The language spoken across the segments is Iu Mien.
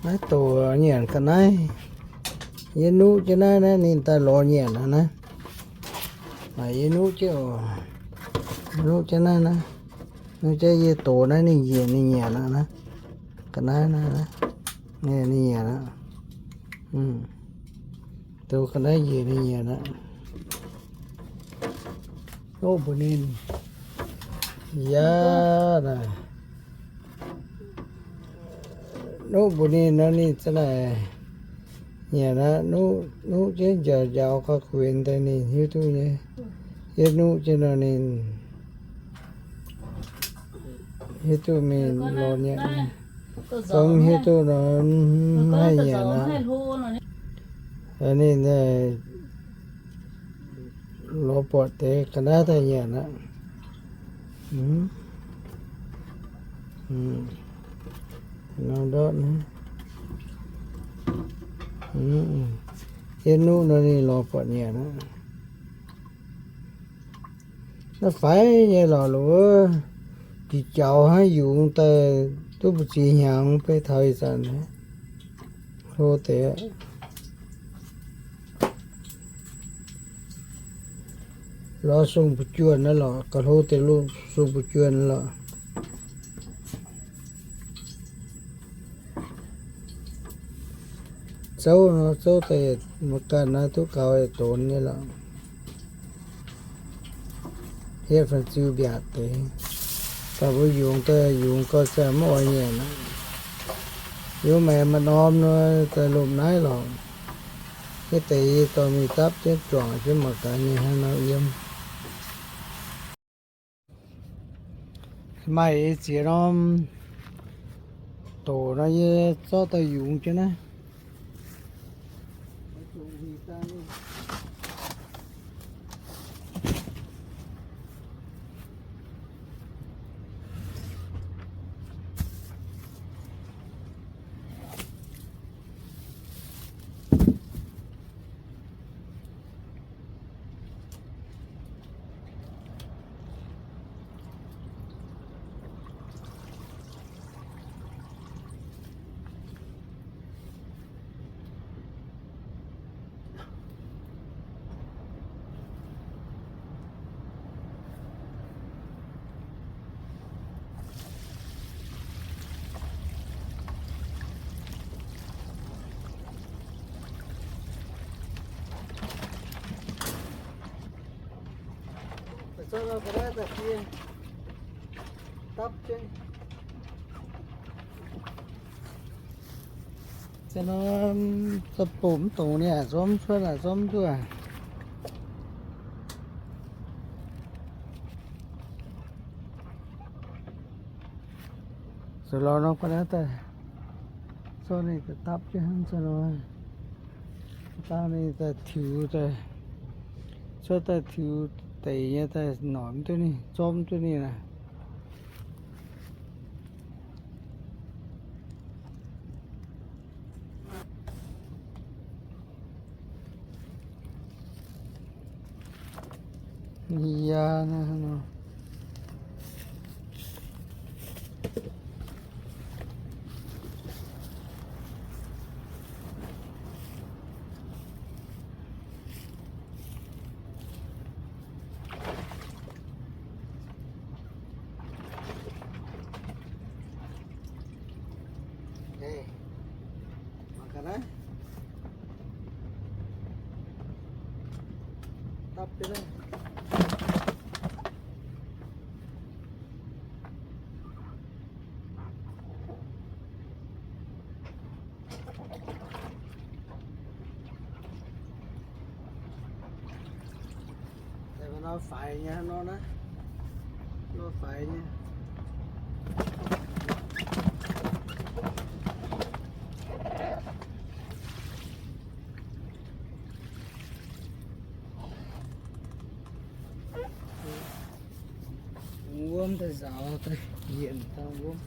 Naaiv doqc nyanc ga'naaiv. Yie nuqv jienv naaiv, naaiv ninh daaih lorz nyanc aqv naaiv. Naaic yie nuqv jienv oc. Nuqv jienv naaiv naaiv. Nuqv jienv yie doqc naaiv ninh njiec ninh nyanc aqv naaiv. Ga'naaiv naaiv, ninh nyanc aqv. Doqc ga'naaiv njiec ninh nyanc aqv. Nuqv mbuox ninh, yaac naaic, nuqv mbuox ninh nor ninh za'naaic nyanc aqv. Nuqv, nuqv jienv njaaux njaaux ga'kuinx daaih ninh hiuv duqv nyei. Yie nuqv jienv nor ninh hiuv duqv mingh lorz nyanc. Gorngv hiuv duqv nor mv haih nyanc aqv. Ninh lorz buatc deix ga'naaiv daaih nyanc aqv. Norm ndortv naaiv. Yie nuqv nor ninh lorz buatc nyanc aqv. Naaiv faix nyei lorqc, loz-jiex jaux hnangv yungz daaih duqv mbu'ziex hnyangx beiv taux ih zanc hlo deix. Lorz sung-mbu'juonh naaiv lorqc, gauh hlo deix sung-mbu'juonh lorqc. Zouv nor, zouv daaih yietc mv ganh naaiv duqv gaux yietc donx nyei lorqc. Hietv fan-ziu mbiaatc deix. Daaih mbuo yungz daaih yungz gauh ziangh mv oix nyanc aqv. Yungz maengc maaih norm nor daaih lomh naaiv lorqc. Hietv deix yie dorh mingh dapv jienv juangc jienv mangc gaax nyei hnangv nor yiem. Maaih eix ziex norm doqc nor yie zorqv daaih yungz jienv naaiv. Za'gengh nor, za'gengh mv dongz ninh zormv cuotv aqv, zormv duqv aqv. Zuqc lorz norm ga'naaiv daaih, zorqv ninh daaih dapv jienv hnangv nor, dangh ninh daaih tiux daaih, cuotv daaih tiux deic nyei daaih noic mv duqv ninh, zormv mv duqv ninh aqv. Yaac naaiv nor. Mangc gaax naaiv. Dapv jienv naaiv. Daaih nor faix nyei nor naaiv, nor faix nyei. Wuom daaih nzaaux daaih yienc daaih wuom.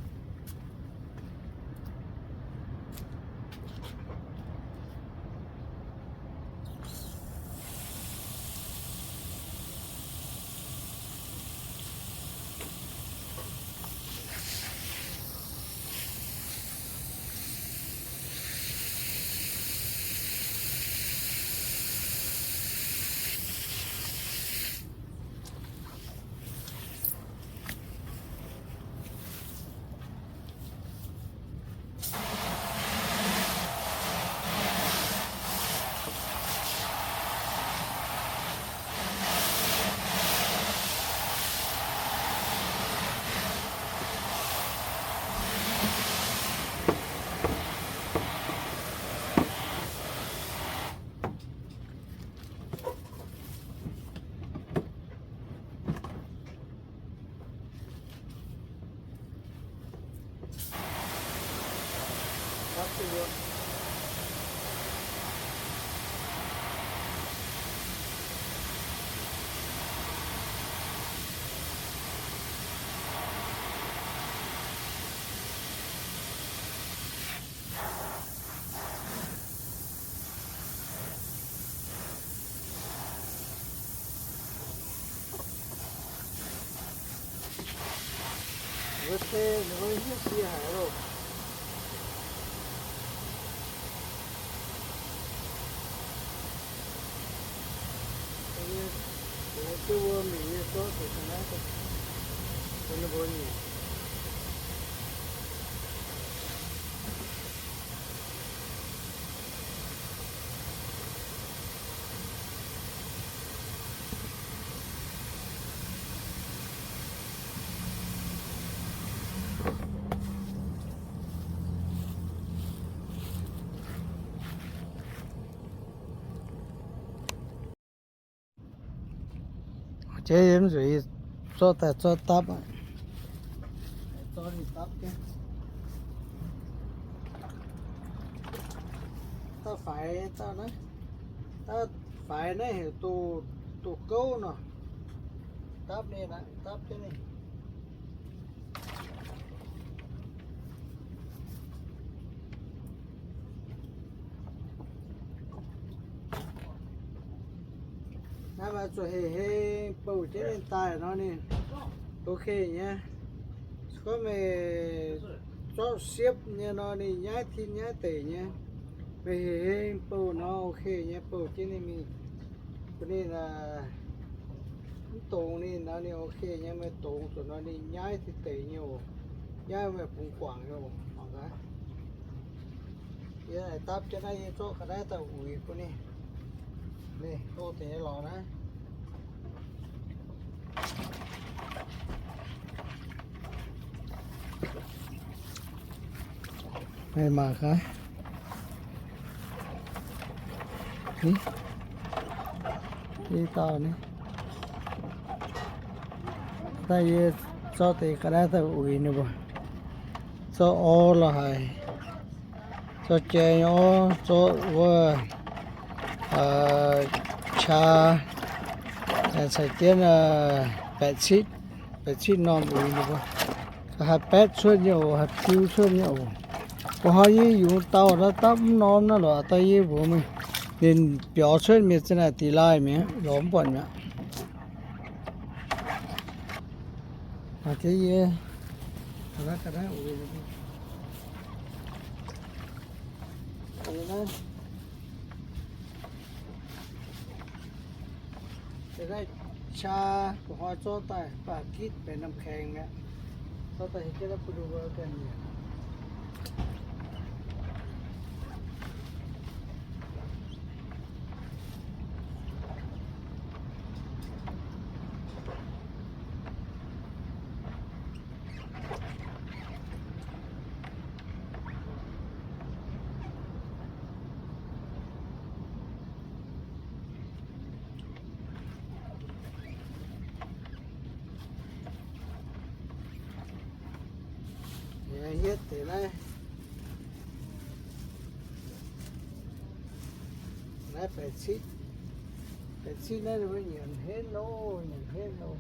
Wuov se ninh mbuo hiuv sie haic loh. Duqv wuov mingh nyei zorqv deix ga'naaiv daaih bun ninh mbuo nyei. Jiex yie mv zuqc, yie zorqv daaih zorqv dapv aqv. Zorqv ninh dapv jienv. Dapv faix, dapv naaiv, dapv faix naaiv heuc doh, doh gouv nor. Dapv ninh aqv, dapv jienv ninh. Naaiv maaih zuqc hei hei bouh jienv ninh daaih nor ninh ok nyei. Se gorngv meih zorqv siepv nyei nor ninh nyaiv tin nyaiv deic nyei. Meih hei hei bouh nor ok nyei, bouh jienv ninh mingh. Bun ninh mv dongz ninh nor ninh ok nyei, meih dongz zuqc nor ninh nyaiv tin deic nyei oc. Nyaiv meih bungx guangc nyei oc. Mangc gaax. Yie dapv jienv naaiv, yie zorqv ga'naaiv daaih uix bun ninh. Ninh hlo deix nyei lorz naaiv. Meih mangc gaax. Ih dauh naaiv, daaih yie zorqv deix ga'naaiv daaih uix ninh mbuo. Zorqv orv lorz haaix, zorqv jai nyei orv, zorqv wuov qaa, caux jienv baeqc citv, baeqc citv norm uix ninh mbuo. Haih baetv cuotv nyei oc, haih piu cuotv nyei oc. Mbuo hnoi yie yungz dauh naaiv dapv mv norm naaiv lorqc, daaih yie mbuox meih, ninh biaux cuotv mienh zinh naaic dix lai mi'aqv, lorz mv buatc mi'aqv. Mangc gaax yie, Deix naaiv qaa, mbuo hnoi zorqv daaih baac gitv benx norm kaengx mi'aqv. Zorqv daaih hieh jienv naaiv bun ninh mbuo ganh nyanc. Hietv deix naaiv, naaiv baeqc citv, baeqc citv naaiv ninh mbuo nyanc henv loh, nyanc henv loh.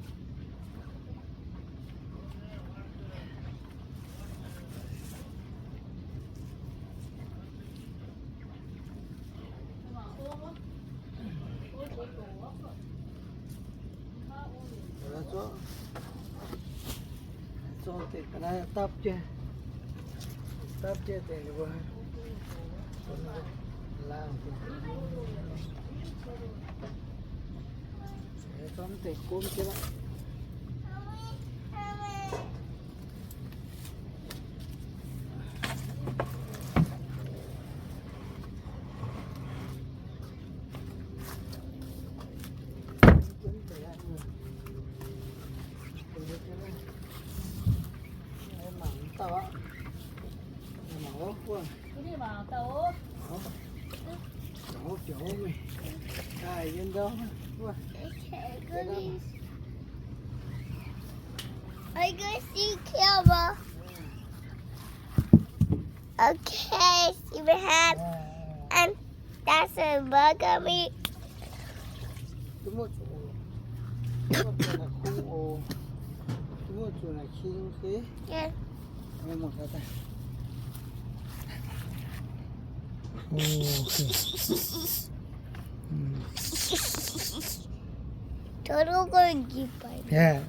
Zorqv deix ga'naaiv dapv jienv, dapv jienv deix ninh mbuo laangh. Zorqv deix gomv jienv aqv. Are you gonna see camera? Okay, see what happened. And that's a bug on me. Duqv muoqv zuqc, duqv muoqv zuqc naaic kuv oc. Duqv muoqv zuqc naaic king, okay? Yeah. Muoqv daaih. Oh, okay. Mm. Turtle going to bite me. Yeah.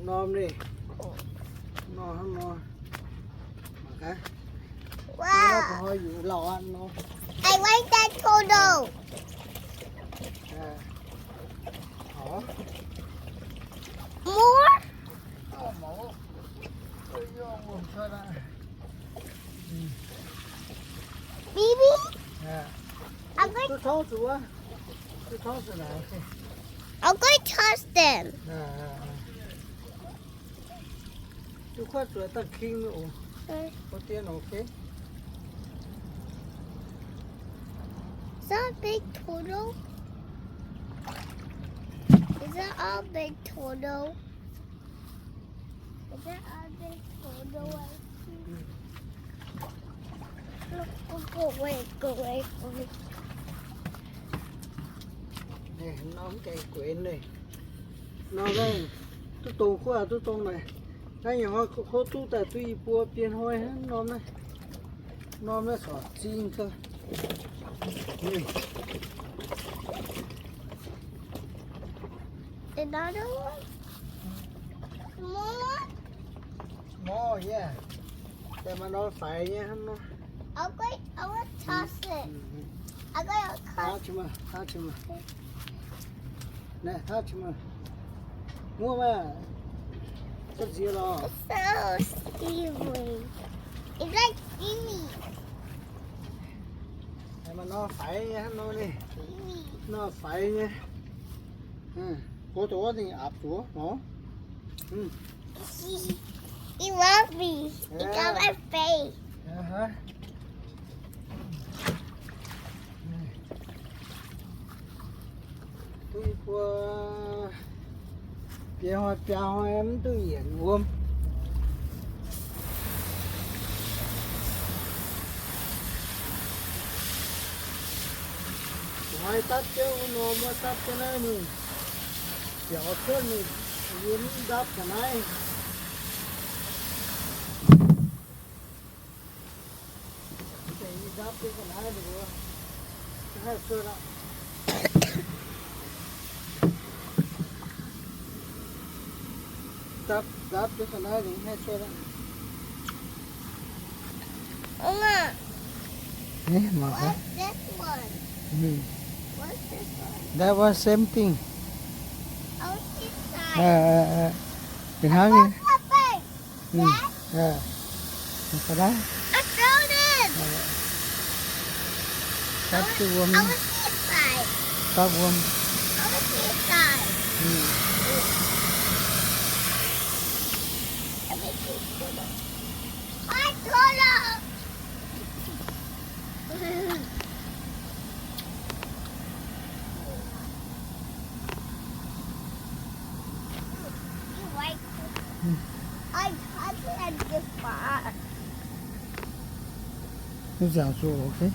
Norm ni. Norm hnangv nor. Wow. I like that turtle. More? Baby? Yeah. I'm going, I'm going to touch them. Duqv kuotv zuqc daaih king oc. Okay. Is that a big turtle? Is that a big turtle? Is that a big turtle? Look, go away, go away, go away. Naaiv norm gaengh gueix naaiv. Norm naaiv duqv dongh kuv aqv, duqv dongh naaic. Naaiv nyei hnoi kouv duqv daaih duqv i buo biei hnoi hnangv norm naaiv. Norm naaiv corc zing gau. Another one? Small one? Small, yeah. Daaih maaih norm faix nyei hnangv nor. Okay, I want to toss it. I gotta cut. Touch him, touch him. Naaiv, touch him. Muoqv maah. Za'gengh lorqc. It's so stinky. It's like stinky. Daaih maaih norm faix nyei hnangv nor ni. Stinky. Norm faix nyei. Gox dongh wuov ninh aapv zuqc nor. He loves me. He got my face. Duqv i buo biaa hnoi, biaa hnoi mv duqv yienc wuom. Hnoi dapv jienv wuov norm, wuov dapv jienv naaiv mingh, biaux cuotv mingh, yie mv dapv ga'naaiv. What's this one? That one same thing. Oh, this side. Aa, aa, aa. What's that thing? Dad? Yeah. Dapv daaih. I found it. Dapv duqv wuom. I want this side. Dapv wuom. I want this side. Let me see. I found it. Hm. Ih zanc zuqc, okay?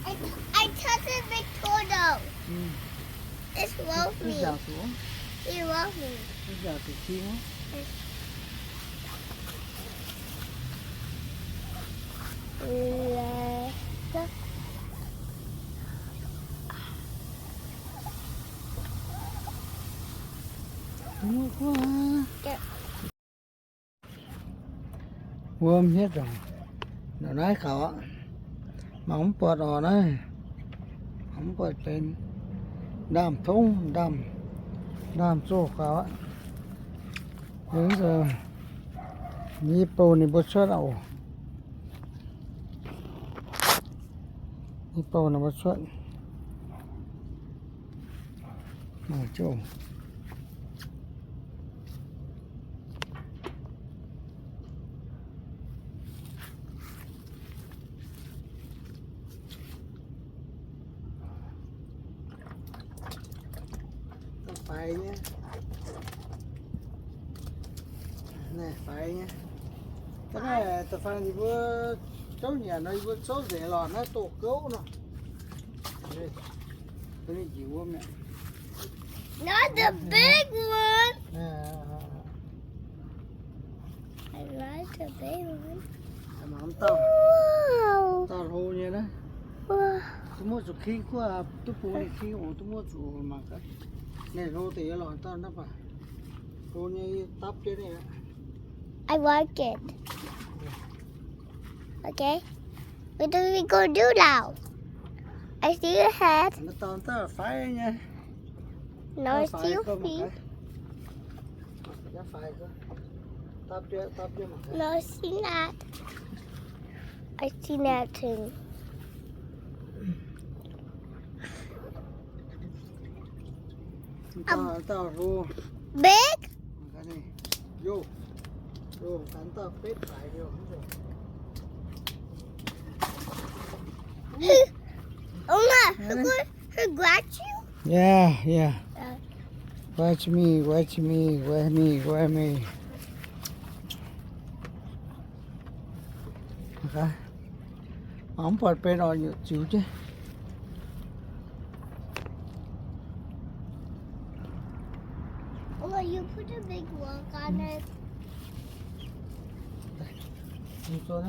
I, I touched the big turtle. Hm. It's lovely. Ih, wuov hungh. Ih, yaac zuqc king wuov. Wuom hietv dongh naaiv kaux aqv. Mangc mv buatc orqc naaiv. Mangc mv buatc benx ndaamv-tongv, ndaamv, ndaamv-zoh kaux aqv. Yie bouh ninh mbuo cuotv aqv oc. Yie bouh ninh mbuo cuotv. Mangc jienv oc. Faix nyei. Naaiv faix nyei. Da'faanh yie mbuo zouv nyanc nor, yie mbuo zouv nzengc lorqc, naaiv doqc gouv nor. Not the big one. I like the big one. Mangc dauh, dauh hlo nyei naaiv. Duqv muoqv zuqc king kuv, duqv bungx ninh king oc, duqv muoqv zuqc mangc gaax. Naaiv hlo deix lorqc, dauh naaiv baac hlo nyei, dapv jienv ninh aqv. I like it. Okay. What are we gonna do now? I see your head. Naaiv dauh dauh faix nyei. No, I see your feet. No, I see that. I see nothing. Big? Oma, he, he grab you? Yeah, yeah. Watch me, watch me, watch me, watch me. Mangc mv buatc benx orqc, nyutc ziux jienv. Oh, you put a big rock on it. Naaiv qaqv.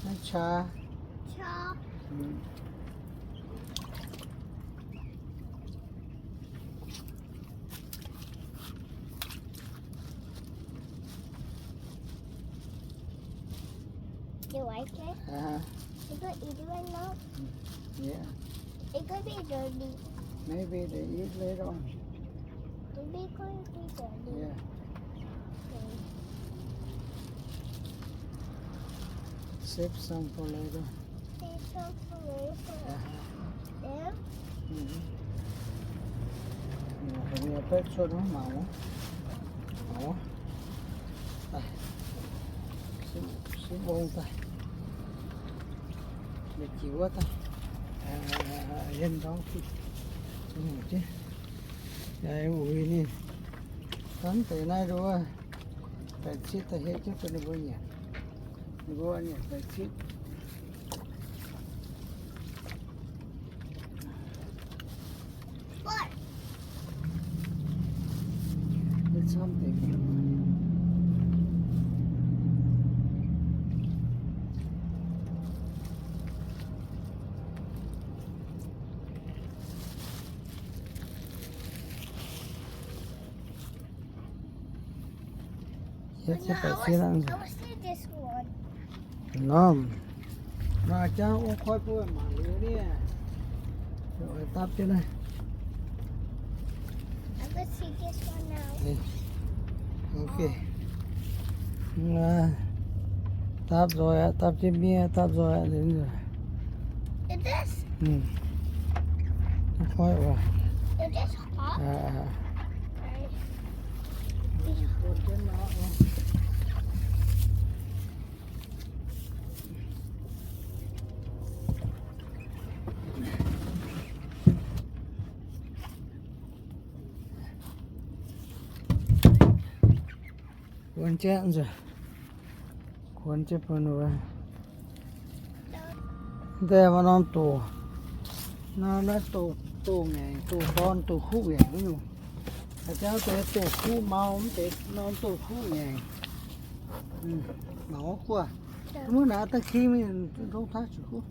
Qaqv. You like it? Uh-huh. You gonna eat it right now? Yeah. It could be dirty. Maybe they eat later on. Maybe it could be dirty. Yeah. Okay. Save some for later. Save some for later. Yeah. Yeah. Mm-hmm. Mienh betv cuotv mangc wuov. Mangc wuov. Daaih. Sipv, sipv mbong daaih. Mienh jiuc wuov daaih. Aa, aa, aa, aa, hlen ndorm fih. Mv hungh jienv. Yaac uix ninh. Daaih deix naaiv nduov. Baengc citv daaih heh jienv bun ninh mbuo nyanc. Ninh mbuo nyanc baengc citv. Yie, yie, I want, I want to see this one. Norm. Maaih jangv ong koi bun mangc liuz nie. Oix dapv jienv naaiv. I want to see this one now. Okay. Dapv nzoih aqv, dapv jienv miev, dapv nzoih aqv. It is? Hm. Ong koi oc. It is hot. Aa, aa. Okay. Kuonx jienv nzunc. Kuonx jienv bun wuov. Daaih maaih norm doqc. Nor naaiv doh, doh ngaengc, doh dorn, doh kuv ngaengc nyungc. Haaix jauv deix doh kuv mau, mv deix norm doh kuv ngaengc. Mangc wuov guoqv. Mv naaiv da'king mingh, dongh taav zuqc guv.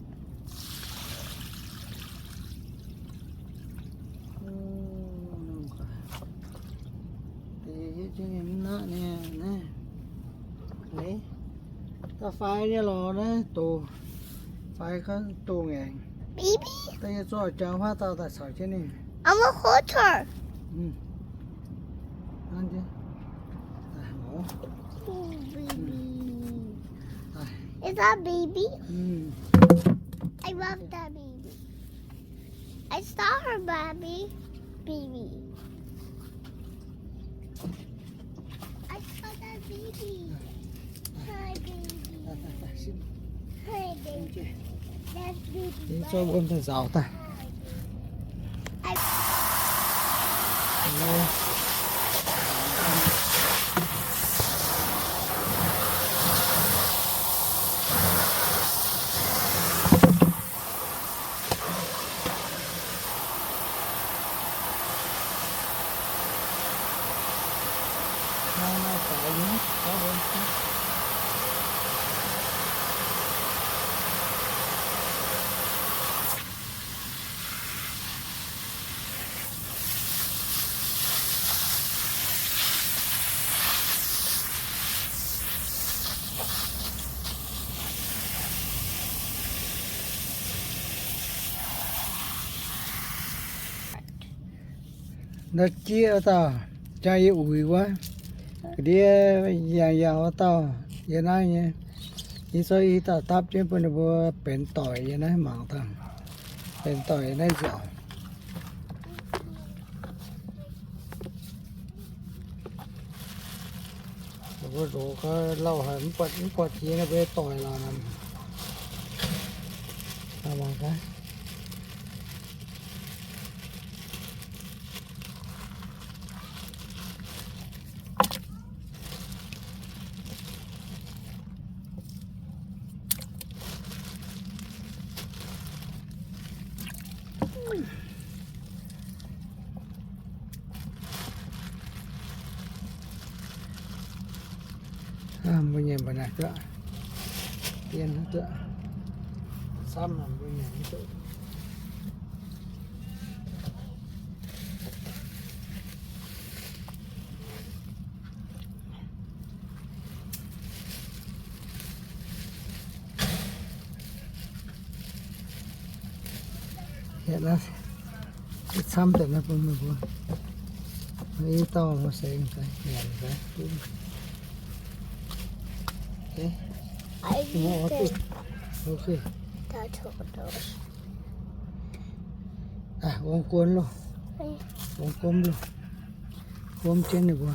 Deix hietv jienv nyei mv naqv nyei naaiv. Da'faix nyei lorz naaiv doh, faix gorngv doh ngaengc. Baby. Da'nyeic zorqv jangx huaav dauh daaih caux jienv ninh. I want water. Ooh, baby. Is that baby? I love that baby. I saw her, Mommy. Baby. I saw that baby. Hi, baby. Hi, baby. That's baby. Yie zorqv wuom daaih nzaaux daaih. I Ndau jieqv wuov dauh jaa yie uix wuov, ga'ndiev yangh yangh wuov dauh yiem naaiv nyei. Yie zorqv i dauh dapv jienv bun ninh mbuo benx doic yiem naaiv mangc daaih. Benx doic yiem naaiv nziaauc. Mbuo ndoqc gau lauh haic, mv buatc, mv buatc jiex naaiv mbuo doic lorqc. Mangc gaax. Mbuo nyei mba'naaiv duqv, dien duqv, camv mbuo nyei duqv. Hietv naaiv, camv deix naaiv bun meih mbuo. I dauh mbuo seix daaih nyanc daaih. Wuom guon loh. Wuom guomv loh. Guomv jienv ninh mbuo.